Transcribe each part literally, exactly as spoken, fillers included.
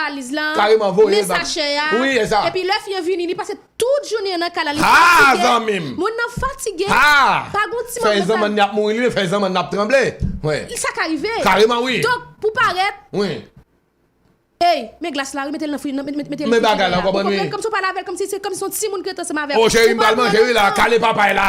valiz lan, men sachè a. Wi, e sa. Epi lè fi an vini, li pase tout jounen an nan kay la, li fatige. Moun nan fatige. Pa gon ti manman. Fè zanmann li ap mouri, li fè zanmann li ap tranble. Sa ka rive. Kareman, wi. Donk, pou parèt, ey, men glas la, wi, mete l nan fri, nan, mete, mete l nan frigidè la. Ou konprann? Kòmsi w pale avè l, kòmsi se, kòmsi se yon timoun ki rete ansanm avè w. O cheri, m pral manje, wi, la, kale papay la.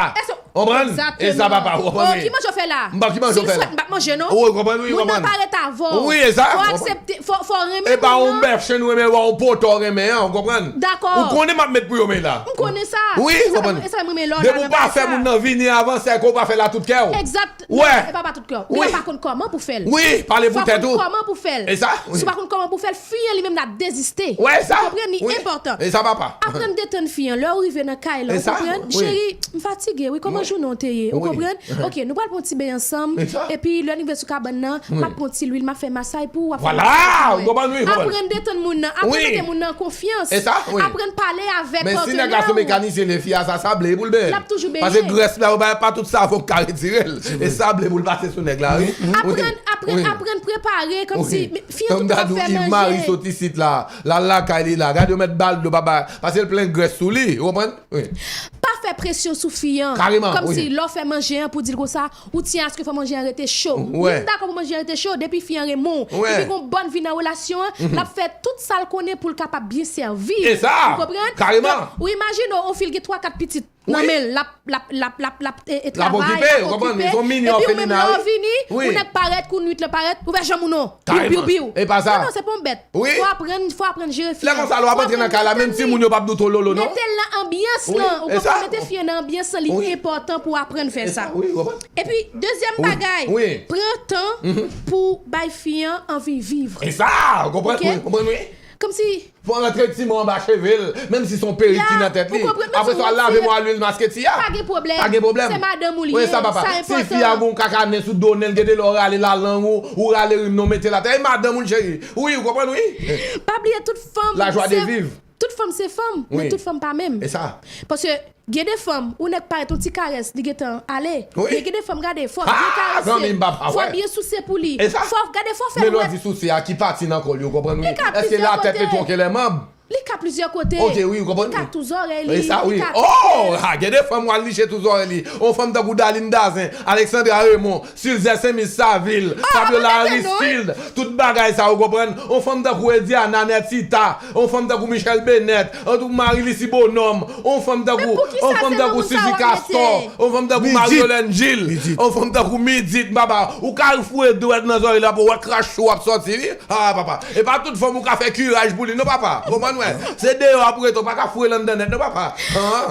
Konprann? E sa, papa, ou konprann, wi. Ki manje w fè la? M pa ki manje w fè la. Si m swèt, m p ap manje, non. Ou konprann, wi, ou konprann. Moun nan parèt avè w. Wi, e sa. Fò w aksepte, fò, fò w renmen moun nan. E pa yon bèf chen ou renmen, e pa yon poto w renmen an, ou konprann? Dakò. Ou konnen m ap met pou yo, men la. M konnen sa. Wi, ou konprann. E sa m renmen lè w la nan bagay sa. Depi w pa fè moun nan vini avan, se ke w pa fè l a tout kè w. Egzakteman. E pa pa tout kè w. Ou pa konn kòman pou fè l. Wi, pale pou tèt ou. Fò w konn kòman pou fè l. E sa, wi. Si w pa konn kòman pou fè l, fi an li menm l ap deziste. Ou konprann, li enpòtan. E sa, papa. Aprann detann fi an. Lè w rive nan kay la, ou konprann? Cheri, m fatige, wi. Kòman jounen w te ye? Ou konprann? Ok, nou pral pran yon ti beny ansanm. Epi, lè n rive sou kabann nan, m ap pran yon ti lwil, m ap fè masaj pou w, w ap fè masaj pou mwen. Vwala, ou konprann, wi, ou konprann. Aprann detann moun nan, aprann mete moun nan an konfyans. E sa, wi. Aprann pale avèk patnè w. Men si nèg la se yon mekanisyen, le fi a sa sable pou l benyen. L ap toujou benyen. Paske grès la, ou pa, pa tout savon k ka retire l. E sable pou l pase sou nèg la, wi. Aprann, aprann, aprann prepare, kòmsi, men fi an tout ka fè manje. Tanm dadou Yves Marie sot isit la, l al lakay li la. Gade yo mèt ba l dlo, papa, paske l plen grès sou li, ou konprann? Wi. Pa fè presyon sou fi an. Kareman, wi. Kòmsi lè w fè manje an pou di l konsa, ou tyen aske fò manje an rete cho. Wi. Wi, m dakò pou manje an rete cho, depi fi an renmen w, depi gon bòn vi nan relasyon an, l ap fè tout sa l konnen pou l kapab byen sèvi. E sa, kareman. Ou konprann? Donk, ou imajine w, yon fi l gen twa, kat pitit nan men l, l ap, l ap, l ap, l ap, l ap, e, e, travay, l ap okipe, ou konprann? Epi ou menm lè w vini, ou nèk parèt, kou nwit lan parèt, ou fè janm ou non. Biw, biw, biw. E pa sa. Non, non, se pa yon bèt. Wi. Fò aprann, fò aprann jere fi an. Lè konsa, lè w ap antre nan kay la, menm timoun yo p ap di w tololo, non? Mete l nan anbyans lan. Ou konprann? Mete fi an nan anbyans lan, li enpòtan pou w aprann fè sa. Wi, ou konprann? Epi, dezyèm bagay, pran tan pou bay fi an anvi viv. E sa, ou konprann? Wi, ou konprann, wi. Kòmsi Fò rantre ti mo anba cheve l, menm si se yon perik ki nan tèt li. Apre sa, w al lave mo a lwil maske ti a. Pa gen pwoblèm. Pa gen pwoblèm. Se madanm ou li ye, sa enpòtan. Wi, sa papa. Si fi a gen yon kaka nen sou do nen l, gen de lè w rale lalang ou, ou rale rim nan, w mete l atè. E madanm ou l, cheri. Wi, ou konprann, wi. Pa bliye tout fanm se, tout fanm se fanm, men tout fanm pa menm. E sa. Paske gen de fanm, ou nèk parèt yon ti karès, li gentan ale. Wi. Men gen de fanm, gade, fò w byen karese, fò w byen souse pou li. E sa. Fò w gade, fò w fè l wè. Men lè w di souse a, ki pati nan kò l yo, konprann, wi. Èske latèt li tronke lè manb? Li ka plizyè kote. Ok, wi, ou konprann, wi. Li ka tou zòrèy li, li ka tou kè. Oh, ha, gen de fanm w al niche tou zòrèy li. Yon fanm tankou Darline Dazen, Alexandra Raymond, Sulzè Saint-Mis Savil, Fabiola Aristide, tout bagay sa, ou konprann. Yon fanm tankou Ediana Nertita, yon fanm tankou Michelle Bennett, yon tankou Marie Lucie Bonhomme, yon fanm tankou, yon fanm tankou Suzy Castor, yon fanm tankou Marie-Yolène Gilles, yon fanm tankou Midit, papa. Ou ka foure dwèt nan zòrèy la pou w wè kras cho ap sòti, wi. Ah, papa. E pa tout fanm ou ka fè kiraj pou li, non, papa. Konprann, wè. Se deyò a pou rete, ou pa ka foure l anndan nèt, non, papa.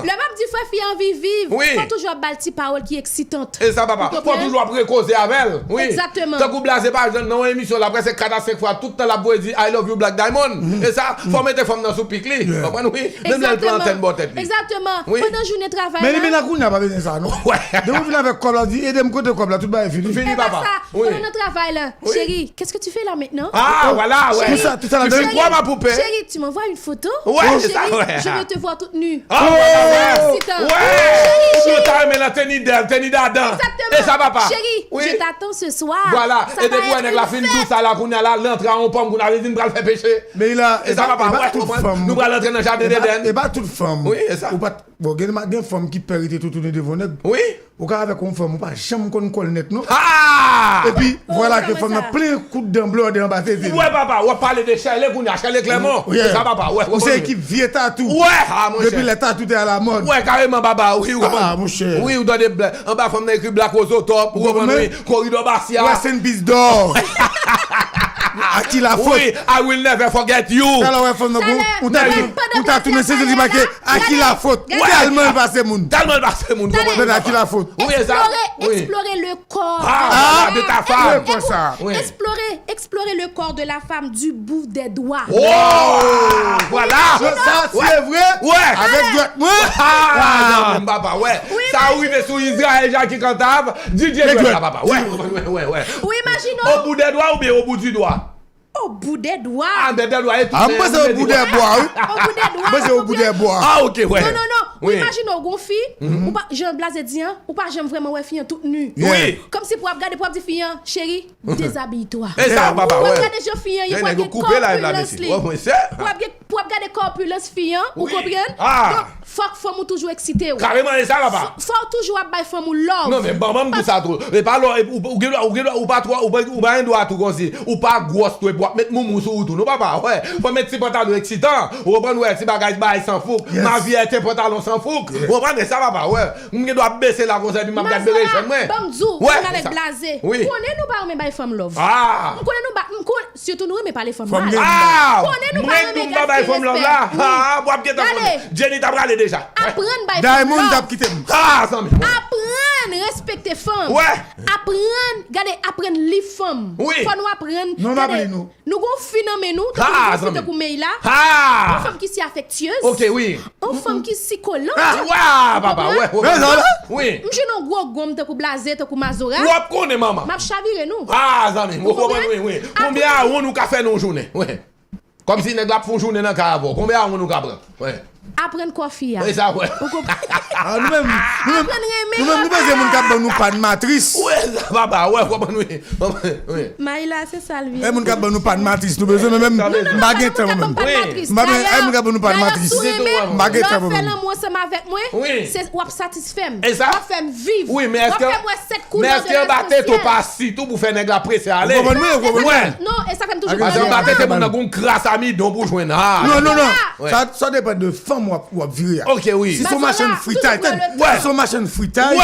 Lè m ap di fè fi a anvi viv, fò toujou ap ba l ti pawòl ki eksitan. E sa, papa. Fò toujou ap rekoze avè l. Wi. Egzakteman. Tankou Blaze pa jwenn nan yon emisyon, l ap prèske kat a senk fwa, tout tan l ap voye di, "I love you, Black Diamond." E sa, fò mete fanm nan sou pik li. Konprann, wi. Menm lè l pran antèn bò tèt li. Egzakteman. Wi. Pandan jounen travay la. Men li, men la kounye a pa bezwen sa, non. Depi w vin avèk kòb la, w di, "Ede m konte kòb la, tout bagay fini." Fini, papa. Wi. Pandan nan travay la. Chérie, qu'est-ce que tu fais là maintenant? Ah, voilà, ouais. Tout sa, tout sa la. Tu fais quoi, ma poupée? Chérie, tu m'envoies une photo? Ouais, c'est ça, ouais. Chérie, je veux te voir toute nue. Ah, ouais, ouais, ouais. Excitant. Ouais. Chérie, chérie. Ou ta renmen nan teni dèl, teni dadan. Exactement. E sa, papa. Chérie, je t'attends ce soir. Voilà. E depi w wè nèg la fin di w sa la, kounye a la, l antre a yon pòm, kounye a li di m pral fè peche. Men la, e sa, papa. E pa tout fanm. Nou pral antre nan jaden Edenn. E pa tout fanm. Wi, e sa. Ou pa t, bon, gen, gen fanm ki pè rete toutouni devan nèg. Wi. Ou ka avèk yon fanm, ou pa janm konn kò l nèt, non. Ha! Epi, vwala ke fanm nan plen kout dan blòdè anba tete li. Wè, papa, w ap pale de Shirley kounye a, Shirley Clermont. Wi. Se sa, papa, wè. Ou se ekip vye tatou. Wè, ha, monchè. Depi lè tatou te alamòd. Wè, kareman, papa, wi, ou konprann. Ah, monchè. Wi, ou tande, anba fanm nan ekri Black Rose au top, ou konprann, wi. Koridò Basya. Rest in peace, dog. A ki la fòt? Wi, I will never forget you. Talè wè fanm nan gon, ou tatou, ou tatou nan sezi li make, a ki la fòt? Tèlman l pase moun. Tèlman l pase moun, konprann. A ki la fòt? Wi, e sa. Explorer, explorer le corps de la femme. Ah, de ta femme. Explorer, explorer le corps de la femme du bout des doigts. Oh, voilà. Sa, se vre? Wè. Avèk dwèt mwen? Ah, non, men papa, wè. Sa ou rive sou Israël Jacques Cantave, Didier dwèt la, papa. Wè, wè, wè, wè. Ou imajine w. Au bout des doigts oubyen au bout du doigt? Au bout des doigts. Ah, des doigts, e tou. Ah, m panse au bout des bois, wi. Au bout des doigts. M panse au bout des bois. Ah, ok, wè. Non, non, non. Ou imajine w gon fi, ou pa, jan Blaze di an, ou pa janm vrèman wè fi an tout nu. Wi. Kòmsi pou w ap gade, pou w ap di fi an, cheri, dezabiy twa. E sa, papa, wè. Pou w ap gade jan fi an ye, pou w ap gen kòpilans li. Pou w ap gen, pou w ap gade kòpilans fi an, ou konprann? Donk, fòk fanm ou toujou eksite w. Kareman, e sa, papa. Fò w toujou ap bay fanm ou love. Non, men ban, ban m di sa tou. E pa lò, e, ou, ou gen dwa, ou gen dwa, ou pa twò, ou pa, ou pa gen dwa tou konsi. Ou pa gwòs tou, epi w ap met moumou sou ou tou. Non, papa, wè. Fò met ti pantalon eksitan. Ou konprann, wè, ti bagay, bagay san fouk. Ma vie est un pantalon sans fouk. Ou konprann, e sa, papa, wè. M gen dwa bese la konsa, epi m ap gad bebe jèn mwen. Ban m di w, m avèk Blaze. Konnen nou pa renmen bay fanm love. M konnen nou pa, m konnen, sitou nou renmen pale fanm mal. Konnen nou pa renmen gaspiye respè. Wi. Gade, Jenny ta prale deja. Aprann bay fanm love. Aprann respekte fanm. Wè. Aprann, gade, aprann li fanm. Wi. Fò nou aprann. Gade, nou gon fi nan men nou, tankou nou gon fi tankou Meila. Yon fanm ki si afektyez. Ok, wi. Yon fanm ki si kolan. Wè, papa, wè, wè. Wi. M jwenn yon gwo gonm tankou Blaze, tankou Mazora. W ap konnen, manman. M ap chavire nou. Ah, zanmi m, w konprann, wi, wi. Konbyen awonn ou ka fè nan yon jounen? Wi. Kòmsi nèg la ap fè yon jounen nan kay avè w. Konbyen awonn ou ka pran? Wi. Aprann kò fi a. E sa, wè. Ou konprann? Ah, nou menm, nou menm, nou menm, nou bezwen moun k ap ban nou pa n matris. Wi, sa, papa, wè, w konprann, wi. Wi. Mayla, se sa l vin. E moun k ap ban nou pa n matris, nou bezwen, men menm, m pa gen tan, mwen menm. M pa gen, e moun k ap ban nou pa n matris. M pa gen tan, mwen menm. Lè w ap fè lanmou ansanm avèk mwen, se, w ap satisfè m. W ap fè m viv. W ap fè m wè sèt koulè de lèsesyèl. Sitou pou fè nèg la prese ale. Ou konprann mwen, ou konprann mwen? Non, e sa fè m toujou pale. Anba tete moun nan gon kras amidon pou jwenn. Ah. Non, non, non. Sa, sa depann de fanm w ap, w ap vire a. Ok, wi. Si se yon machann fritay, tande. Si se yon machann fritay,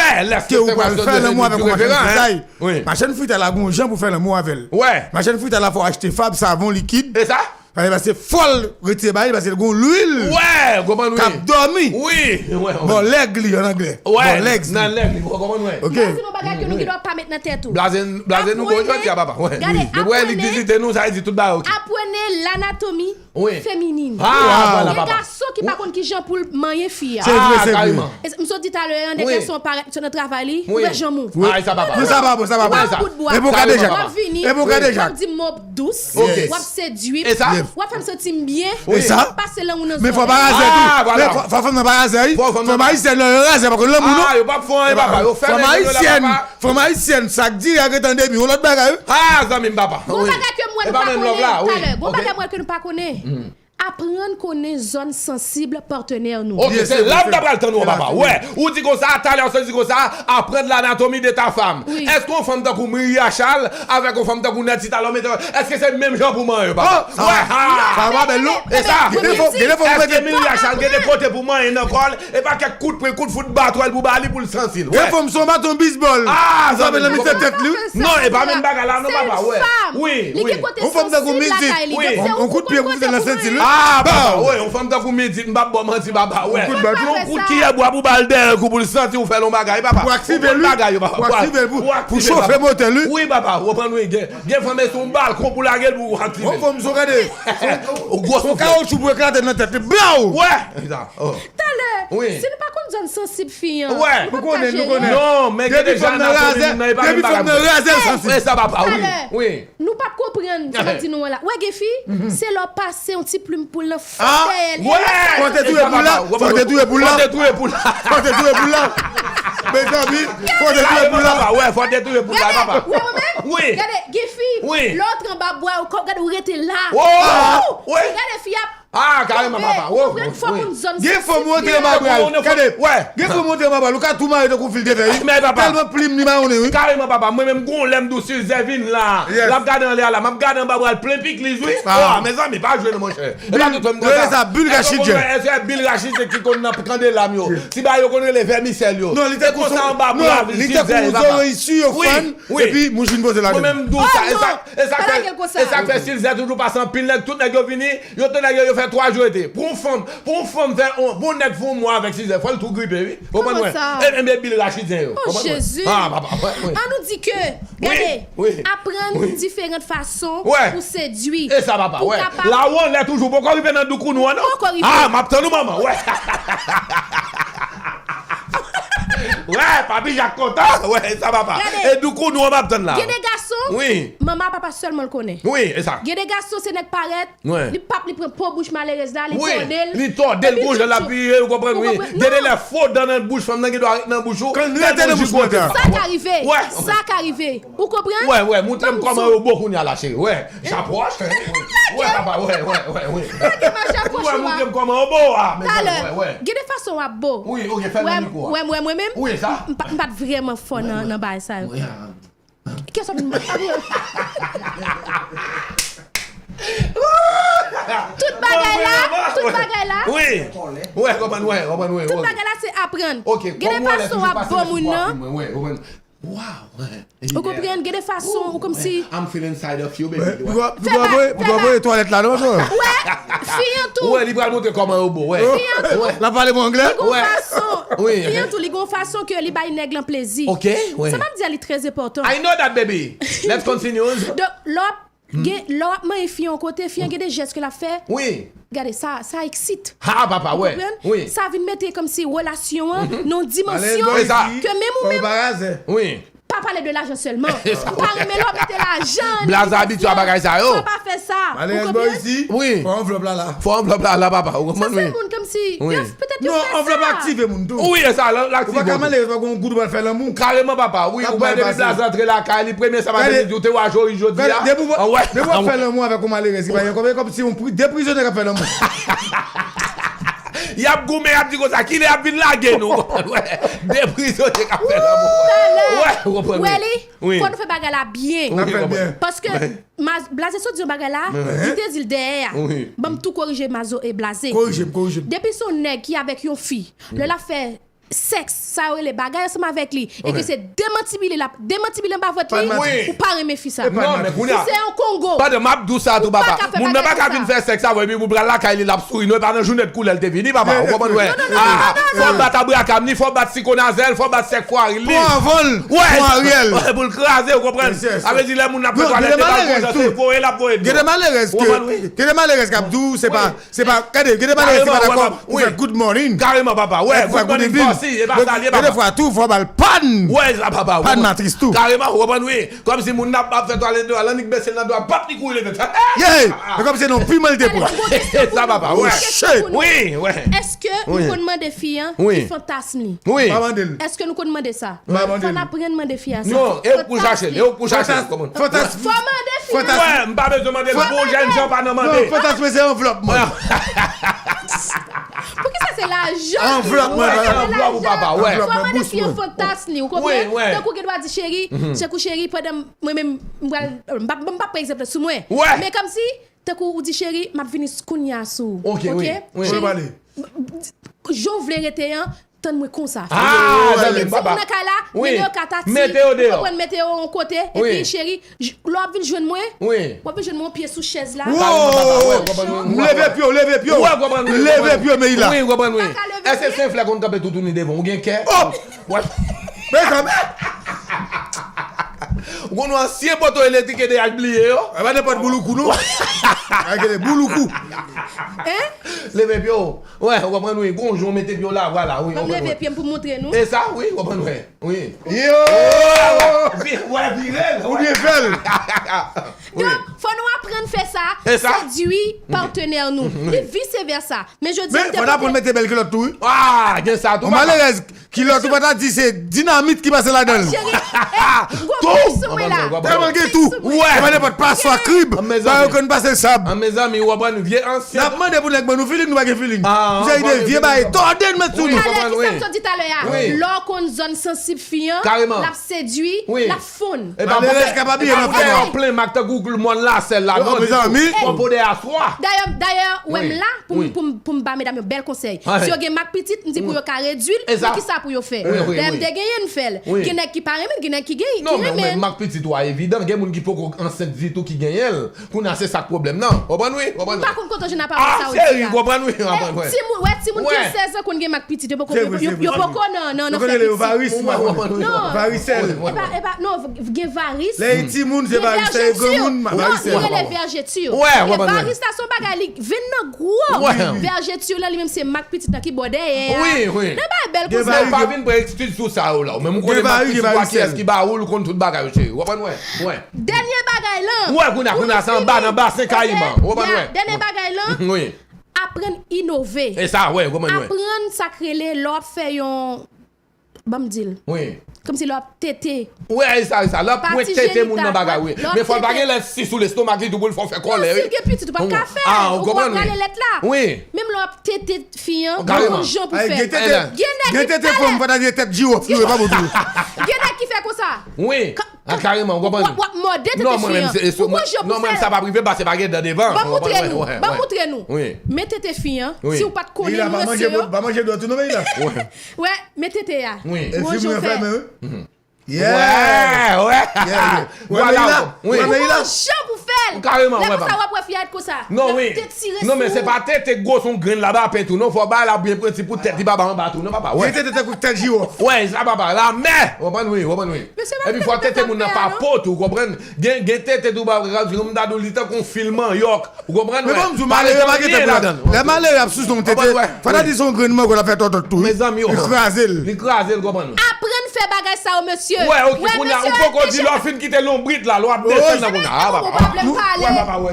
ke ou pral fè lanmou avèk yon machann fritay. Machann fritay la gon jan pou fè lanmou avè l. Machann fritay la fò w achte fab, savon, likid. E sa? Pase, pase fò l retire ba li, pase l gon lwil k ap dòmi. Wi, wi. Bò lèg li, an anglè. Bò lèg li. Nan lèg li, w konprann mwen? Ok. Blaze, yon bagay ke nou gen dwa pa met nan tèt ou. Blaze, Blaze nou gon jodi a, papa. Wi. Gade, depi w wè li vizite nou, sa vle di tout bagay ok. Aprann lanatomi feminin. Ah, vwala, papa. Gen gason ki pa konn kijan pou l manyen fi a. Se vre, se vre. E m sot di talè, yon de gason parèt nan travay li, ouvè janm ou. Wi. Ah, e sa, papa. Non, sa pa bon, sa pa bon. Ou pran bout bwa. E pou kadejak. W ap vini, w ap di m mo dous, w ap sedui m, w ap fè m santi m byen, w ap pase lanmou nan zòrèy. Men fò pa razè tou. Ah, vwala. Men fò, fò fanm nan pa razè, wi. Fanm ayisyèn nan yo razè, pa konn lanmou, non. Ah, yo p ap fè anyen, papa. Yo fèmen yo la, papa. Fanm ayisyèn, sa k di a gentan depi yon lòt bagay, wi. Ah, zanmi m, papa. Gon bagay ke m wè nou pa konnen talè. Gon bagay m wè ke nou pa konnen. Aprann konnen zòn sansib patnè nou. Ok, se la m ta pral tann ou, papa. Wè, ou di konsa, talè ou di konsa, apprendre l'anatomie de ta femme. Èske yon fanm tankou Miria Charles avèk yon fanm tankou Nancy Talon mete, èske se menm jan pou manyen yo, papa? Wè, ha! Sa pa bèl, non. E sa? Gen de fwa, gen de fwa ou mete. Èske Miria Charles gen de kote pou manyen nan kò l, e pa kèk kout pwen, kout fout batwèl pou ba li pou l santi l? Gen fanm se yon baton bizbòl. Ah, ou frape nan mitan tèt li. Non, e pa menm bagay la, non, papa, wè. Wi, wi. Yon fanm tankou Midit. Yon kout pye pou fouti nan senti l. Ah, papa, wè, yon fanm tankou Midit, m p ap ba w manti, papa, wè. Yon kout kiyè bwa pou ba l dèyè kou pou l santi ou fè l yon bagay, papa. Pou aktive l, wi. Pou aktive l, pou chofe motè l, wi. Wi, papa, ou konprann, wi, gen, gen fanm se yon balkon pou lage l pou aktive l. Yon fanm se yon gade. Yon kawotchou pou eklate nan tèt li. Blaw! Wè. Talè, si nou pa konn zòn sansib fi an, nou p ap ka jere. Non, men gen de jan anatomi moun nan, e pa menm bagay. Depi fanm nan razè, depi fanm nan razè, l sansib. E sa, papa, wi. Talè, wi. Nou p ap konprann sa m ap di nou an la. Wè, gen fi, se lè w pase yon ti plim poul nan fon dèyè l. Wè! Fò te touye poul la. Fò te touye poul la. Fò te touye poul la. Fò te touye poul la. Mezanmi, fò te touye poul la. Wè, fò te touye poul la, papa. Wè, mwen menm? Wi. Gade, gen fi, lè w antre anba bwa, ou gade, ou rete la. Oh! Wi. Gade fi ap Ah, kareman, papa. Gen fanm ou antre anba bra l. Gade, gen fanm ou antre anba bra l. Ou ka tou mare tankou fil de fè, wi. Tèlman plim li mayonnen, wi. Kareman, papa. Mwen menm, gon lè m di w Silzè vin la. L ap gade anlè a la. M ap gade anba bra l plen pikliz, wi. Oh, mezanmi, pa jwe non, monchè. E pa tout fanm konsa. Yo rele sa Bil Rachid. Èske se Bil Rachid ki konn nan kandela m yo? Ti bagay yo konn rele vèmisèl yo. Non, li te konsa anba bra Silzè, papa. Li te kou zoranj siyofàn, epi mouch vin poze ladan. Mwen menm, m di w sa, e sa, e sa k fè, e sa k fè Silzè toujou pase anpil nèg, tout nèg yo vini, Yo te nèg yo, yo fè twa jou ete. Pou yon fanm, pou yon fanm fè yon, pou yon nèg fè yon mwa avèk Silzè, fò l tou gripe, wi. Ou konprann mwen? E, e, men Bil Rachidyen yo. Oh, Jezi. Ah, papa, wè, wè. An nou di ke, gade, aprann diferan fason pou sedui. E sa, papa, wè. Lawon, lè toujou, poko rive nan doukounou an, non? Poko rive. Ah, m ap tann ou, manman, wè. Wè, Papi Jak kontan. Wè, e sa, papa. E doukounou an, m ap tann la. Gen de gason, Wi. Manman papa sèlman l konnen. Wi, e sa. Gen de gason se nèg parèt, wi, li pap li pran po bouch malerèz la, li tòde l. Wi, li tòde l, epi gonjan l ap vire, ou konprann, wi. Gen de lè fo dan nan bouch fanm nan, gen dwa ret nan bouch ou. Kan l rete nan bouch mwen. Sa ka rive. Sa ka rive. Ou konprann? Wè, wè, montre m kòman yo bo kounye a la, cheri. Wè, j'approche. Wè, papa, wè, wè, wè, wè. Lage mache apwoche w a. Wè, montre m kòman yo bo a. Talè, gen de fason w ap bo. Wi, ok, fè l nan mikwo a. Wè, wè, mwen menm, wi, sa. M pa, m pa t vrèman fò nan, nan bagay sa yo. Wi, a. Kesyon m ap yo. Tout bagay la, tout bagay la. Wi. Wè, konprann, wè, konprann, wè. Tout bagay la se aprann. Ok, gen de fason w ap bo moun nan. Wè, konprann. Wow. Ou konprann, gen de fason, ou kòmsi. I'm feeling inside of you, baby. Fè ba, fè ba. Ou voye twalèt la, non, non? Wè, fi an tou. Wè, li pral montre kòman yo bo, wè. Fi an tou. L ap pale mwen anglè? Li gon fason. Wi. Fi an tou, li gon fason ke li bay nèg lan plezi. Ok, wi. Sa m ap di a, li trè enpòtan. I know that, baby. Let's continue. Donk, lè w ap, gen, lè w ap manyen fi an yon kote, fi an gen de jès ke l ap fè. Wi. Gade, sa, sa eksit. Ha, papa, wè. Ou konprann? Wi. Sa vin mete kòmsi relasyon an nan yon dimansyon ke menm ou menm. Wi. Pa pale de lajan sèlman. M pa renmen lè w ap mete lajan nan negosye. Blaze abitye a bagay sa yo. Fò w pa fè sa. Ou konprann? Wi. Fò anvlòp la la. Fò anvlòp la la, papa. Ou konprann, wi. Sa se moun kòmsi, yo, petèt yo fè sa. Non, anvlòp la aktive moun tou. Wi, e sa, l aktive moun. Ou pa ka malerèz, pa gon goud ou pral fè lanmou. Kareman, papa. Wi, ou pral depi blaze antre lakay li, premye sa madanm li di, ou te wè jori jodi a. Depi w ap fè lanmou avèk yon malerèz ki pa gen kòb, e kòmsi yon pri-, de prizonye k ap fè lanmou. Y ap goumen, y ap di konsa, kilè y ap vin lage nou? De prizonye k ap fè lanmou. Wè, ou konprann, wi. Wè li? Wi. Fò nou fè bagay la byen. N ap fè l byen. Paske blaze sot di yon bagay la, li te di l dèyè a. Wi. Ban m tou korije mazo e blaze. Korije m, korije m. Depi se yon nèg ki avèk yon fi, lè l ap fè sèks, sa yo rele bagay ansanm avèk li, e ke se demantibile l ap demantibile anba vant li, ou pa renmen fi sa. Non, men kounye a, si se yon Kongo, pandan m ap di w sa tou, papa, moun nan pa ka vin fè sèks avè w epi pou l pral lakay li, l ap souri. Non, e pa nan jounen de koulè l te vini, papa. Ou konprann, wè? Fò w bat abrakam li, fò w bat sikonazè l, fò w bat sèk fwaril li. Pran anvan l, pran aryèl. Pou l kraze, ou konprann? Sa vle di lè moun nan ap fè twalèt, e pa l kontan, se voye l ap voye dlo. Gen de malerèz ke, gen de malerèz k ap di w, se pa Se pa, gade, gen de bagay ki pa dakò pou fè good morning. Kareman, papa, wè, good morning, bossy, e pa sa l ye, papa. Gen de fwa tou, fò w ba l pàn. Wè, sa, papa, pàn matris tou. Kareman, ou konprann, wi. Kòmsi moun nan ap fè twalèt deyò, l annik bese l nan dwa, pap, li kouri leve. Ye! E kòmsi se nan piman l te pran. Sa, papa, wè. Wi, wè. Èske nou konn mande fi an ki fantasm li? Wi. Pa mande l. Èske nou konn mande sa? Fò n aprann mande fi a sa. Non, e ou k pou chache l, e ou k pou chache l. Fantasm. Fò mande fi a. Wè, m pa bezwen mande l, bon jèn jan pa nan mande. Non, fantasm se anvlòp mwen. Poukisa se lajan? Anvlòp mwen, wè, anvlòp ou papa, wè. Fò mande fi a fantasm li, ou konprann? Tankou gen dwa di cheri, tankou cheri, pandan mwen menm, m pral, m p ap, m p ap pran egzanp la sou mwen. Men kòmsi, tankou ou di cheri, m ap vini kounye a sou ou. Ok, wi. Cheri, jan w vle rete an, tann mwen konsa. Ah, zanmi m, papa. Moun nan kay la, metewo katastwòf, ou konprann, metewo yon kote, epi cheri, lè w ap vin jwenn mwen, w ap vin jwenn mwen yon pye sou chèz la. M leve pye w, leve pye w. Leve pye w, Meila. Wi, ou konprann, wi. Èske se yon flè konn kanpe toutouni devan w? Ou gen kè? Mezanmi! Ou konn yon ansyen poto elektrik e de al bliye yo? E pa nenpòt bouloukou, non. Gade, bouloukou. Leve pye w. Wè, ou konprann, wi. Gon jan w mete pye w la, vwala, wi. Ban m leve pye m pou m montre nou. E sa, wi, ou konprann, wi. Wi. Yo! Wè, vire l. Ou byen fè l. Donk, fò nou aprann fè sa, sedui patnè nou. E vice versa. Men jodi a, men fò n aprann mete bèl kilòt tou, wi. Ah, gen sa tou, papa. Yon malerèz, kilòt ou pa ta di se dinamit ki pase ladan l. Cheri, gwo plis sou mwen la. Tèlman gen tou. Wè. E pa nenpòt paswa, krib. Ba yo konn pase sab. An, mezanmi, ou konprann, vye ansyen. N ap mande pou nèg ban nou feeling, nou pa gen feeling. Yon seri de vye bagay tòde n met sou nou. Talè, ki sa m sot di talè a? Lè w konn zòn sansib fi an, l ap sedui, l ap fonn. Malerèz kapab ye nan fanm nan. Plen mak tankou mòn lasèl la, non, mezanmi. Konpo de aswa. Dayè, dayè, ou wè m la, pou m, pou m, pou m ba medam yo bèl konsèy. Si yo gen mak pitit, m di pou yo ka redui l, men kisa pou yo fè? Dayè, m te genyen, m fè l. Gen nèg ki pa renmen, gen nèg ki gen, ki renmen. Non, men mak pitit ou a evidan, gen moun ki poko ansent ditou ki genyen l. Kounye a se sa k pwoblèm nan. Ou konprann, wi? Ou konprann, wi? M pa konn kote w jwenn pawòl sa yo di a. Ah, cheri, ou konpran, wi, ou konpran, wi. Timoun, wè, timoun ki gen sèz an konn gen mak pitit, yo poko, yo, yo poko nan, nan, nan fè pitit. Yo rele yo varis, m pa konnen. Non. Varisèl. E pa, e pa, non, gen varis. Lè yo timoun, se varis, lè yo granmoun, Li rele vèjetir. Paske varis la se yon bagay li vin nan gwo. Vèjetir la li menm se mak pitit nan ki bò dèyè a. Nan bagay bèl konsa. Ou pa vin pran ekskiz sou sa yo la. Ou menm ou konnen mak pitit ou a kiyès ki ba ou, ou konn tout bagay yo cheri. Ou konprann mwen? Dènye bagay lan. Ou wè kounye a, kounye a se anba nan basen kayiman. Ou konprann mwen? Dènye bagay lan. Aprann inove. E sa, wè, ou konprann mwen? Aprann sa k rele lè w ap fè yon Ban m di l. Wi. Kòmsi lè w ap tete. Wi, e sa, e sa. Lè w ap pwen tete moun nan bagay, wi. Men fò l pa gen lè si sou lestomak li tou pou l fè w fè kòlè, wi. Non, si l gen pitit, ou p ap ka fè l. Ou konprann, wi. Ou pral rale lèt la. Wi. Menm lè w ap tete fi an, ou gon jan pou fè l. Gen nèg ki tete fòm, fò ta gen tèt jiwòf li, wi, pa bon tou. Gen nèg ki fè konsa. Wi. Kareman, ou konprann? W ap mòde tete fi an. Ou gon jan pou fè l. Non, mwen menm, sa p ap rive, paske pa gen dan devan. Ban m moutre nou. Ban m moutre nou. Men tete fi an, si w pa t konnen, nou anseye yo. Pa manje dwèt ou non, men la. Wè, men tete a. Wi. Ou gon jan pou fè. Wè, wè. Vwala. Ou gon jan pou fè l. Kareman, wè, papa. Lè konsa w ap wè fi a t konsa. Non, wi. L ap detire sou ou. Non, men se pa tete gwo son grenn la ba pent ou non, fò bay la byen prenti pou tèt li pa ba anba tou non, papa. Wè. Gen tete tankou tèt jiwòf. Wè, sa papa, la mè. Ou konprann, wi, ou konprann, wi. Epi fò tete moun nan pa po tou, ou konprann? Gen, gen tete tou, ba, kòm m ta di w, li tankou yon fil manyòk. Ou konprann, wè? Men bon, m di w, malere pa gen tan pou ladan l. Lè malere ap souse yon tete, fò ta di se yon grenn mango l ap fè tòtòt tou, wi. Mezanmi, li kraze l. Li kraze l, konprann. Aprann fè bagay sa yo, mesye. Wè, ok, kounye a, ou poko di lè w fin kite lonbrit la, lè w ap desann nan kounye a. Ah, papa.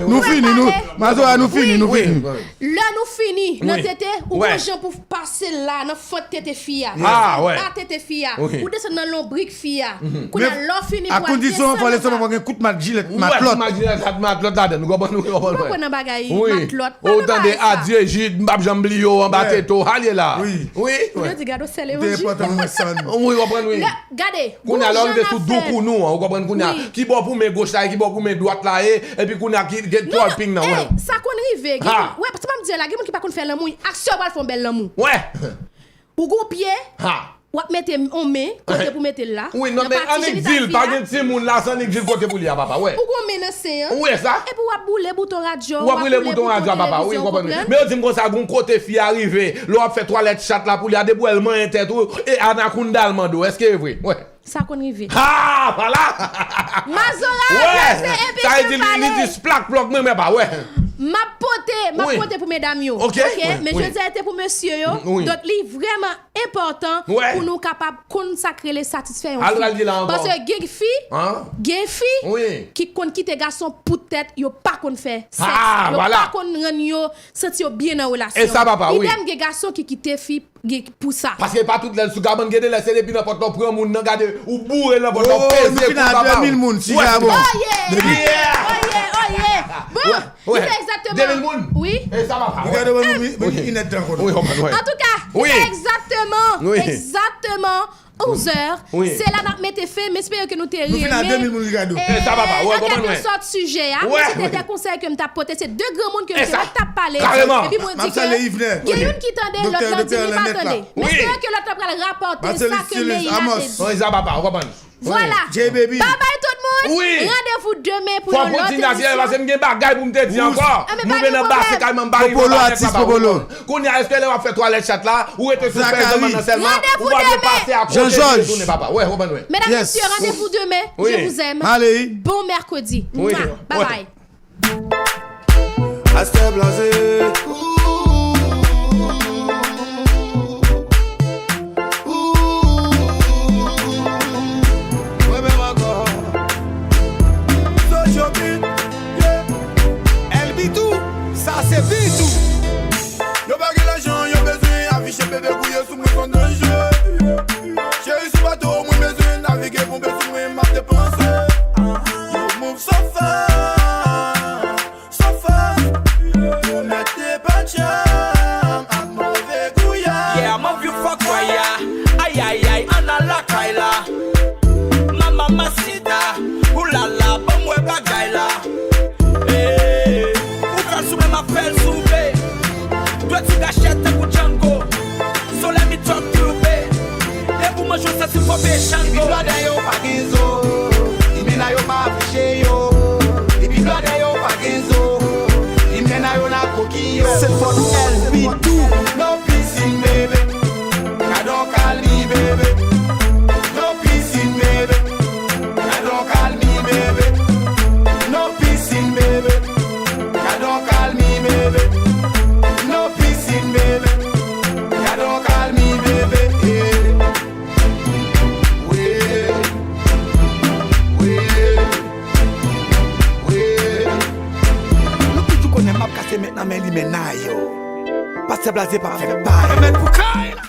Nou fini, nou, Mazora, nou fini, nou fini. Lè nou fini nan tete, ou gon jan pou pase l la, nan fant tete fi a. Anba tete fi a. Ou desann nan lonbrik fi a. Kounye a, lè w fini pou al desann anba. A kondisyon fò lestomak pa gen kout mat jilèt matlòt. Ou wè kout mat jilèt matlòt ladan l, ou konprann, ou konpran. Ou pa kwè nan bagay matlòt, pa nan bagay sa. Ou tande adye Jid, m p ap janm bliye w anba tete w, ale la. Wi. Wi. Moun yo di gade w sèl e yon jid. Wi, ou konprann, wi. Gade, kounye a, lè w rive sou doukounou an, ou konprann kounye a. Ki bò pou men goch la ye, ki bò pou men dwat la ye, epi kounye a, ki gen twerking nan, wè. Sa konn rive, gen moun, wè, se pa m di la, gen moun ki pa konn fè lanmou, aksyon pral fè yon bèl lanmou. Wè. Ou gon pye, w ap mete yon men, kote pou mete l la. Wi, non, men annik di l, pa gen timoun la, se annik di l kote pou li a, papa, wè. Ou gon men nan sen an. Ou wè sa? Epi w ap boule bouton radyo, w ap boule bouton televizyon, ou konprann? Men yo di m konsa, gon kote fi a rive, lè w ap fè twalèt chat la pou li a, depi w wè l manyen tèt ou, e anakounda l mande w, èske e vre? Wè. Sa konn rive. Ha! Vwala! Mazora, pase epi fè pale. Sa vle di li, li di splak plòk, mwen, mwen pa wè. M ap pote, m ap pote pou medam yo. Ok, men jodi a, se pou mesye yo. Donk, li vrèman enpòtan pou nou kapab konn sa k rele satisfè yon fi. Paske gen fi, gen fi ki konn kite gason poutèt yo pa konn fè sèks. Yo pa konn rann yo santi yo byen nan relasyon. E sa, papa, wi. Idèm, gen gason ki kite fi pou sa. Paske pa tout lè l sou kabann, gen de lè se depi nan pòt la w pran moun nan, gade, ou boure l nan pòt la, w peze kou l, papa. Oh, nou fin a de mil moun, si sa bon. Oye! Oye, oye, oye! Bon, li fè egzakteman. De mil moun? Wi. E sa, papa. Li gade mwen, mwen, mwen, inèdtan konnen. Antouka, li fè egzakteman, egzakteman onzè, se la n ap mete fen, m espere ke nou te renmen, e, an quelque sorte, sijè a. Men se te de konsèy ke m t ap pote, se de granmoun ke m te wè k t ap pale, epi mwen di ke gen youn ki tande, lòt lan di li pa tande. M espere ke lòt lan pral rapòte sa ke Leila te di. Vwala. Babay tout moun. Randevou demen pou yon lòt edisyon. Paske m gen bagay pou m te di ankò. Nou vin anba se kay manm bari. Popolo, atis Popolo. Kounye a, èske lè w ap fè twalèt chat la, ou rete sou fèy zanmann nan sèlman, ou pa vle pase akote li retounen, papa? Wè, ou konprann, wè. Mesdames, messieurs, rendez-vous demain. Je vous aime. Bon mercredi. Bye bye. Astè blaze. Mwen menm ankò. Sochopin, yeah. Èl Bitou, sa se Bitou. Yo pa gen lajan, yo bezwen afiche bebe gouye sou mwen son danje. Cheri sou bato, mwen bezwen navige, ponpe sou mwen, m ap depanse. Yo move so fast, so fast. Yo mete pa djam ak move gouya. Yeah, move you fuck waya. Ay, ay, ay, ann al lakay la. Mama masita, oulala, ban m wè bagay la. Hey, ou fè l sou mwen, m ap fè l sou be. Dwèt sou gachèt tankou Django. Solèy mi twòp klube. Depi w manje w santi w ponpe Django. Epi blòdè yo pa gen zo. Limena yo pa afiche yo. Epi blòdè yo pa gen zo. Limena yo nan koki yo. Se fòt L B tou. No piscine, baby. I don't call me, baby. No piscine, baby. I don't call me, baby. No piscine, baby. Yo, Pastè Blaze p ap fè bay. Remèd pou kay la.